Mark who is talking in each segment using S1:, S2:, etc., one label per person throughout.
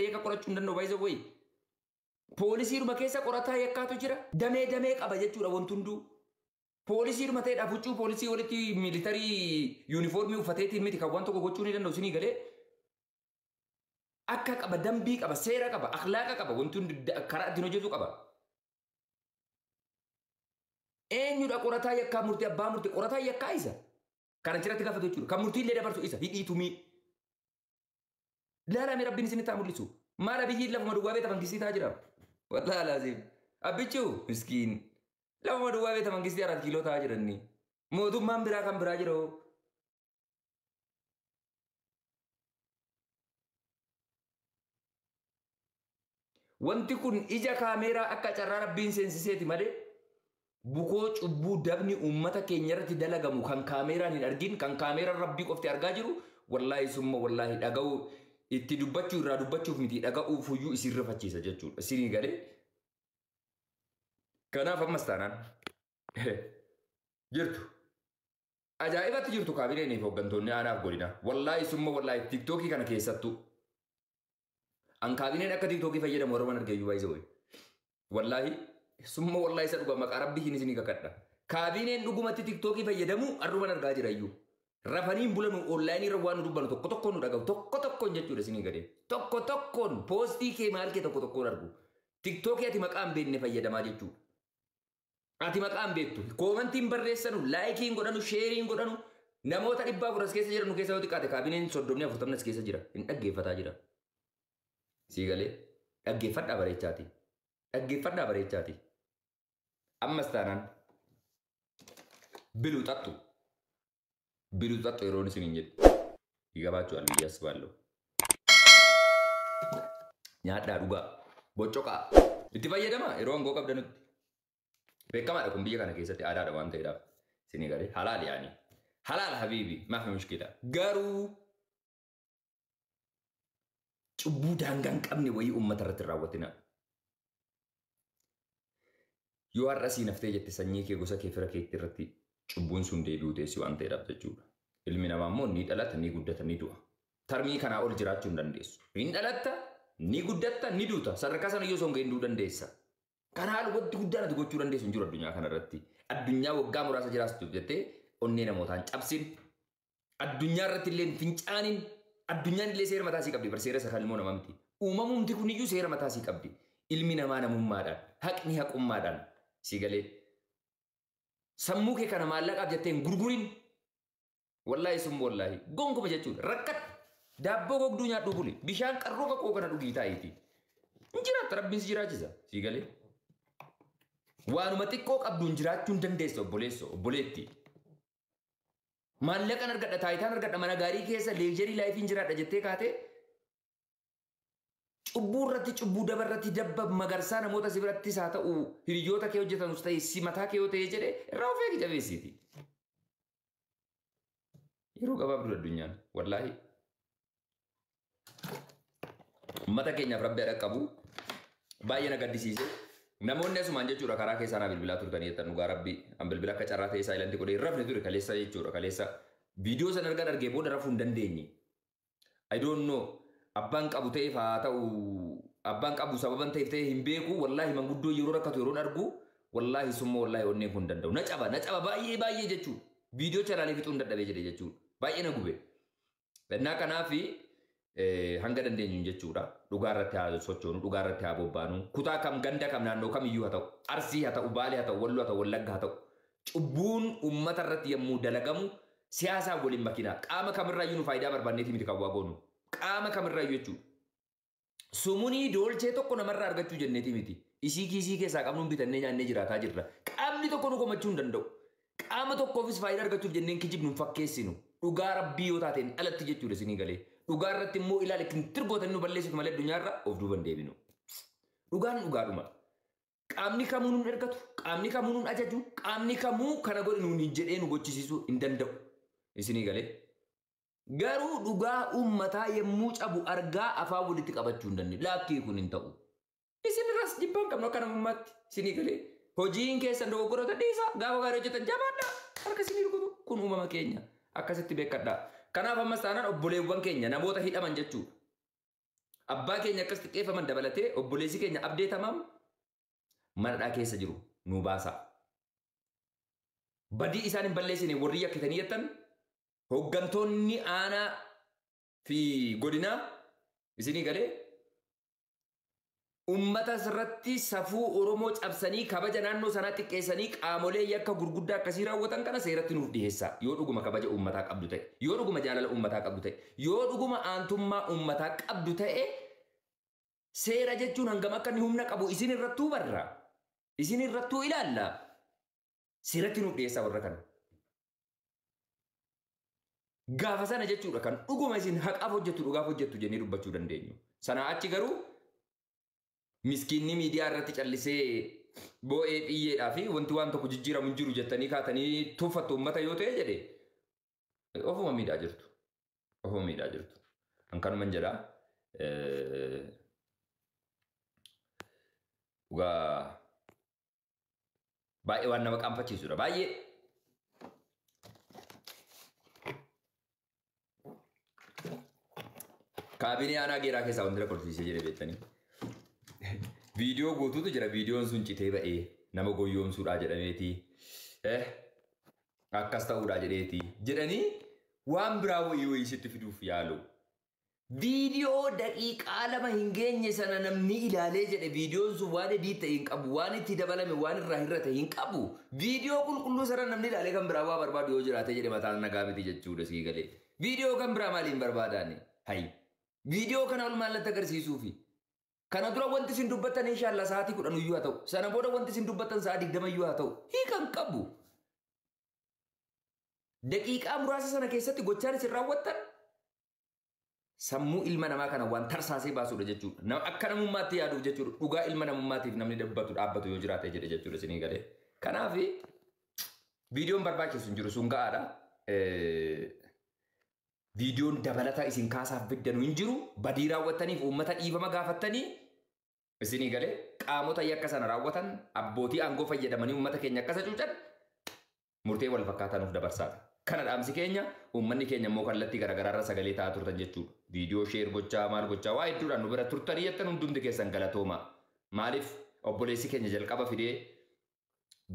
S1: Yakka qorachuu hin danda'u baay'isa wayi. Poolisiidhuma keessa qorataa yakkaatu jira. Damee damee qaba jechuudha wanti hunduu. Poolisiidhuma ta'eedhaaf huccuu poolisii walitti miilitarii yuunifoormii uffateetiin miti kan waan tokko gochuu ni danda'u isinii galee. Akka qaba, dambii qaba, seera qaba, akhlaaqa qaba, wanti hundi karaa ittiin hojjetu qaba. Eenyudha qorataa yakkaa murtii abbaa murtii qorataa yakkaa isa. Kan achirratti gaafatu jechuudha. Kan murtii illee dabarsu isa hidhii tumii. Ilaalame rabbiin isinitti haa mul'isu. Maal abiyyiin lafuma duwwaa beekta mangistii ta'aa jira. Wallaahi laazim. Abbichuu miskiin. Lafuma duwwaa beekta mangistii 4 kiiloo ta'aa jiranni. Mootummaan biraa kan biraa jira hoo. Wanti kun ija kaameeraa akka carraa rabbiin seensiseeti malee bukoo cubbuu dabni uummata keenya irratti dalagamu kan kaameeraan hin argin kan kaameeraan rabbii qofti argaa jiru wallaahi summa wallaahi dhaga'uu itti dubbachuu irraa dubbachuuf miti dhaga'uuf iyyuu isin rifachiisa jechuudha. Isinii galee. Kanaaf ammas taanaan jirtu. Ajaa'ibatti jirtu kaabineenii fi hooggantoonni aanaaf godina. Wallaahi summa wallaahi tiktookii kana keessattuu. An kaabineen akka tiktookii fayyadamu warra argeeyyuu baay'isee wayi. Wallaahi summa wallaahi isa dhuga maqaa rabbii hin isinii kakadha. Kaabineen dhugumatti tiktookii fayyadamu arruman argaa jira iyyuu. Rafaniin bulanu onlaayinii irra waan nu dubbanu tokko tokkoon nu dhagahu tokko tokkoon jechuudha isinii gadee. Tokko tokkoon poostii kee maal kee tokko tokkoon argu. Tiktookii ati maqaa hin beekne fayyadamaa jechuudha. Ati maqaa hin beektu. Koomantiin barreessanu, laayikiin godhanu, sheeriin godhanu namoota 400 as keessa jiran keessa yoo xiqqaate kaabineen 30 40 as keessa jira. Hin dhaggeeffataa jira. Sii galee dhaggeeffadhaa bareechaati. Dhaggeeffadhaa bareechaati. Ammas taanaan biluu xaxxu. Biluu xaxxu yeroon isin hin jedhu. Gabaachuu albiyyi as baalloo. Nyaadhaa dhugaa. Boccoqaa. Itti fayyadama yeroo aangoo qabdanutti. Beekamaadha kun biyya kana keessatti aadaadha waan ta'eedhaaf. Isinii galee halaal yaani. Halaal habiibi maafi mushkila. Garuu cubbuu daangaa hin qabne wayii uummata irratti hin raawwatina. Yoo har'a sii naftee jette sanyii kee gosa kee fira keetti irratti cubbuun sun deebi'uu teessi waan ta'eedhaaf jechuudha. Ilmi namaa immoo ni dhalata, ni guddata, ni du'a. Tarmii kanaa ol jiraachuu hin dandeessu. Hin dhalatta, ni guddatta, ni duuta. Sadarkaa sana iyyuu osoo hin gahin du'uu dandeessa. Kanaa wanti guddaan ati gochuu dandeessu hin jiru addunyaa kana irratti. Addunyaa waggaa muraasa jiraachuuf jettee onnee namootaan cabsin. Addunyaa irratti illee hin fincaanin. Addunyaan illee seera mataa isii qabdi. Bar seera isa kan ilmoo namaa miti. Uumamumti kuniyyuu seera mataa isii qabdi. Ilmi namaa namummaadhaan, haqni haqummaadhaan si galee. Sammuu kee kana maallaqaaf jettee hin gurgurin. Wallaahi summa wallaahi. Gonkuma jechuudha. Rakkadhu. Daabboo gogduu nyaadhuu buli. Bishaan qarroo qaqoo kana dhugii taa'iiti. Hin jiraatta rabbiin si jiraachisa. Si galee. Waanuma xiqqoo qabduun jiraachuu hin dandeessa obboleesso obboleetti. Maallaqan argadha taayitaan argadha mana gaarii keessa leejarii laayifiin jiraadha jettee kaatee cubbuu irratti cubbuu daba irratti dabba magarsaa namoota si birattis haa ta'u hiriyoota kee hojjetanus ta'e si mataa kee yoo ta'e jedhe irraa of eegi jabeessiiti. Yeroo gabaabduu addunyaan wallaahi. Uummata keenyaaf rabbi haa dhaqqabu. Baay'ee na gaddisiise. Namoonni asumaan jechuudha karaa keessaa naa bilbilaa turtanii jettan dhugaa rabbi an bilbila akka carraa ta'e saayilanti godhee hin rafne ture kaleessa jechuudha kaleessa viidiyoo sana argan argee booda rafuu hin dandeenye. I don't know abbaan qabu ta'eef haa ta'u abbaan qabu sababan ta'eef ta'e hin beeku wallaahi manguddoo yeroo rakkatu yeroon argu wallaahi summa wallaahi onneen kun danda'u na caba na caba baay'ee baay'ee jechuudha viidiyoo chalaalee fixuun dadhabee jedhe jechuudha baay'ee na gube. Innaa kanaafi hanga dandeenyuun jechuudha. Dhugaa irratti haa sochoonu, dhugaa irratti haa bobbaanu. Kutaa kam, ganda kam, naannoo kam iyyuu haa ta'u, Arsii haa ta'u, Baalee haa ta'u, Walloo haa ta'u, Wallagga haa ta'u. Cubbuun uummata irratti yommuu dalagamu siyaasaan waliin makinaa. Qaama kamirraayyuu nu faayidaa barbaanneeti miti kan waa goonu. Qaama kamirraayyuu jechuudha. Sumunii doolchee tokko namarraa argachuu jenneeti miti. Isii kiisii keessaa qabnuun bitannee nyaannee jiraataa jirra. Qaamni tokko nu komachuu hin danda'u. Qaama tokkoofis faayidaa argachuuf jenneen kijibnu hin fakkeessinu. Dhugaa rabbii yoo taateen alatti jechuudha isinii galee. Dhugaa irratti immoo ilaali kintir gootanii nu balleessitu malee addunyaarra of duuba hin deebinu. Dhugaan dhugaadhuma. Qaamni kamuu nun ergatu, qaamni kamuu nun ajaju, qaamni kamuu kana godhi nuun hin jedhee nu gochisiisuu hin danda'u. Isinii galee. Garuu dhugaa uummataa yommuu cabu argaa afaan walitti qabachuu hin dandeenyu. Laakkii kun hin ta'u. Isin irraas jibbaan qabnu akka namummaatti isinii galee. Hojiin keessan dogoggoroota dhiisaa gaafa gaarii hojjetan jabaadhaa harka isinii rukutu kun uumama keenya akkasitti beekadhaa. Kanaaf ammas taanaan obboleewwan keenya namoota hidhaman jechuudha. Abbaa keenya akkas xiqqeeffaman dabalatee obboleessi keenya Abdee Tamaam manadhaa keessa jiru nu baasa. Badii isaan hin balleessine warri yakkitanii jettan hooggantoonni aanaa fi godinaa isinii galee ummata irratti safuu Oromoo cabsanii kabaja naannoo sanaa xiqqeessanii qaamolee yakka gurguddaa akkasii raawwatan kana seeratti nuuf dhiyeessa. Yoo dhuguma kabaja uummataa qabdu ta'e, yoo dhuguma jaalala uummataa qabdu ta'e, yoo dhuguma aantummaa uummataa qabdu ta'e, seera jechuun hangam akka inni humna qabu isin irrattuu barra. Isin irrattuu ilaalla. Seeratti nuuf dhiyeessaa warra kana. Gaafa sana jechuudha kan dhuguma isin haqaaf hojjettu dhugaaf hojjettu jennee dubbachuu dandeenyu. Sanaa achi garuu miskiinni miidiyaa irratti callisee boo'ee xiyyeedhaa fi wanti waan tokko jijjiiramu hin jiru jettanii kaatanii tuffattu uummata yoo ta'e jedhe ofuma miidhaa jirtu. Ofuma miidhaa jirtu. An kanuman jedhaa. Dhugaa baay'ee waan nama qaanfachiisudha. Baay'ee. Kaabinee aanaa Geeraa keessaa wanti lakkoofsiisee jedhe beektanii. Viidiyoo guutuutu jira. Viidiyoon sun citee ba'ee nama goyyoomsuudhaa jedhameeti. Akkas ta'uudhaa jedheeti. Jedhanii waan biraa wayii wayii sitti fiduuf yaalu. Viidiyoo daqiiqaa 2 hin geenye sana namni ilaalee jedhe viidiyoon sun waan edii ta'e hin qabu, waan itti dabalame, waan irraa hir'ate hin qabu. Viidiyoo qulqulluu sana namni ilaalee kan biraa waa barbaadu yoo jiraate jedhe mataan nagaa miti jechuudha sii galee. Viidiyoo kan biraa maaliin barbaadaani? Hayi. Viidiyoo kana ol maallatti agarsiisuufi. Kana dura wanti isin dubbattan inshallah sa'aatii 10 iyyuu haa ta'u. Sana booda wanti isin dubbattan sa'aa 20 iyyuu haa ta'u. Hiikan qabu. Daqiiqaa muraasa sana keessatti gochaan isin raawwattan sammuu ilma namaa kana waan tarsaasee baasuudha jechuudha. Nama akka namummaatti yaaduuf jechuudha. Dhugaa ilma namummaatiif namni dhaabbatu dhaabbatu yoo jiraate jedhe jechuudha isinii galee. Kanaaf viidiyoon barbaachisu hin jiru sun ga'aadha. Viidiyoon dabalataa isin kaasaaf fiddanu hin jiru. Badii raawwattaniif uummata dhiifama gaafattanii isinii galee qaamota yakka sana raawwatan abbootii aangoo fayyadamanii uummata keenya akkasa cuucan murtee wal fakkaataa nuuf dabarsaadha. Kana dhaamsi keenya uummanni keenya immoo kallattii garaagaraarra sagalee ta'aa turtan jechuudha. Viidiyoo sheer gochaa maal gochaa waa hedduudhaan nu bira turtanii jettan hundumti keessan galatooma. Maaliif obboleessi keenya jalqaba fidee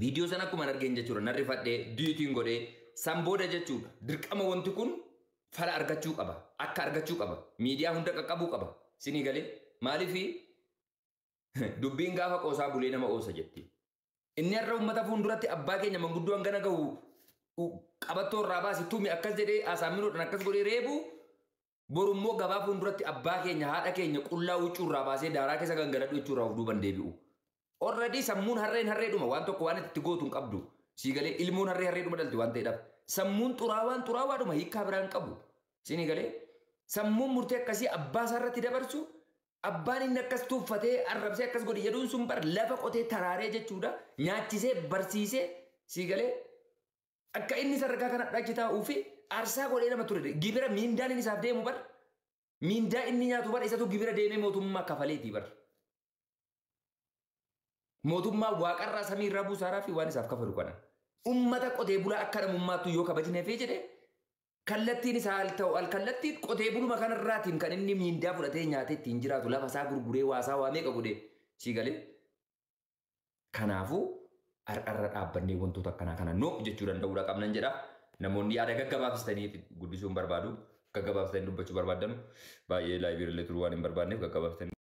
S1: viidiyoo sana akkuma argeen jechuudha. Narri fadhee diitiin godhee san booda jechuudha. Dirqama wanti kun fala argachuu qaba. Akka argachuu qaba. Miidiyaa hunda qaqqabuu qaba. Sinii galee maaliif dubbiin gaafa qoosaa bulee nama oosa jetti. Inni har'a uummata fuulduratti abbaa keenya manguddoo hangana gahu qabattoo irraa baasi tumi akkas jedhee asaaminuudhaan akkas godhee reebu borummoo gabaa fuulduratti abbaa keenya haadha keenya qullaa huccuu irraa baasee daaraa keessa gangaladhu jechuu irraa of duuban deebi'u. Already sammuun harreen harreedhuma waan tokko waan itti gootu hin qabdu. Sii galee ilmoon harree harreedhuma dhalti waan ta'eedhaaf. Sammuun xuraawaan xuraawaadhuma hiikkaa biraa hin qabu. Siinii galee sammuun murtee akkasii abbaa isaarratti dabarsu abbaan inni akkas tuuffatee arrabsee akkas godhe jedhuun sun bar lafa qotee taraaree jechuudha. Nyaachisee barsiisee sii galee akka inni sadarkaa kana achi taa'uu fi aarsaa godhee nama ture. Gibira miindaan inni isaaf deemu bar miindaa inni nyaatu bar isatu gibira deemee mootummaa kafaleetii bar. Mootummaa waaqarraa samiirraa buusaaraa fi waan isaaf kafalu kana. Uummata qotee bulaa akka namummaattu yoo kabajneefii jedhe kallattiin isaa al ta'u al kallattiin qotee buluma kanarraatiin kan inni miindaa fudhatee nyaatee ittiin jiraatu lafa isaa gurguree waasaa waa meeqa godhee sii galee. Kanaafuu har'arra dhaabbannee wantoota akkanaa kana noo jechuu danda'uudha qabnan jedha. Namoonni yaada gaggabaabsitanii guddisuu hin barbaadu. Gaggabaabsitanii dubbachuu barbaadanu baay'ee laayibirii turuu waan hin barbaadneef gaggabaabsitanii.